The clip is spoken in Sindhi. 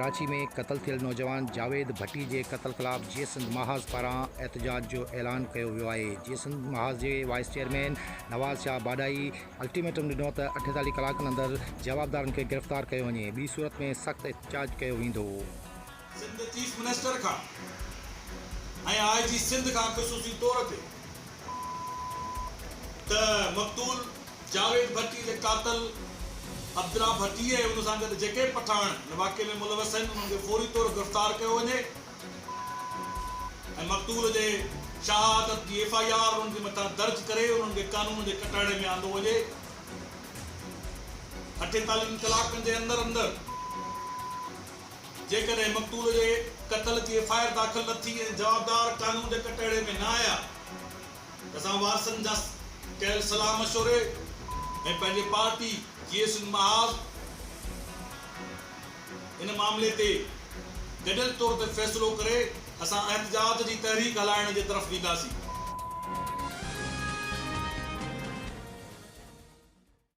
ڪراچي ۾ قتل ٿيل نوجوان جاويد ڀٽي جي قتل خلاف جيئي سنڌ محاذ پاران احتجاج جو اعلان ڪيو ويو آهي. جيئي سنڌ محاذ جي vice chairman Nawaz Shah Badai ultimatum ڏنو ته 48 ڪلاڪن اندر جوابدارن کي گرفتار ڪيو وڃي ٻي صورت ۾ سخت احتجاج ڪيو ويندو. سنڌ چيف منسٽر کان ۽ آء جي سنڌ کان خصوصي طور تي ته مقتول جاويد ڀٽي جي قاتل عبدالله ڀٽي ۽ ان سان گڏ جيڪي به پٺاڻ هن واقعي ۾ ملوث آهن انهن کي فوري طور گرفتار ڪيو وڃي ۽ مقتول جي شهادت جي ايف I R انهن جي مٿان درج ڪري انهن کي قانون جي ڪٽهڙي ۾ آندو وڃي. اٺيتاليهن ڪلاڪن جي اندر اندر جيڪڏهن مقتول جي قتل جي ايف I R داخل نه ٿي ۽ جوابدار قانون جي ڪٽهڙي ۾ نه آيا ته اسان وارثن جا ڪيل صلاح مشوري ۽ پنهنجي پارٽي جيئي سنڌ محاذ ان معاملي تي گڏيل طور تي فيصلو ڪري اسان احتجاج جي تحريڪ هلائڻ جي طرف وينداسين.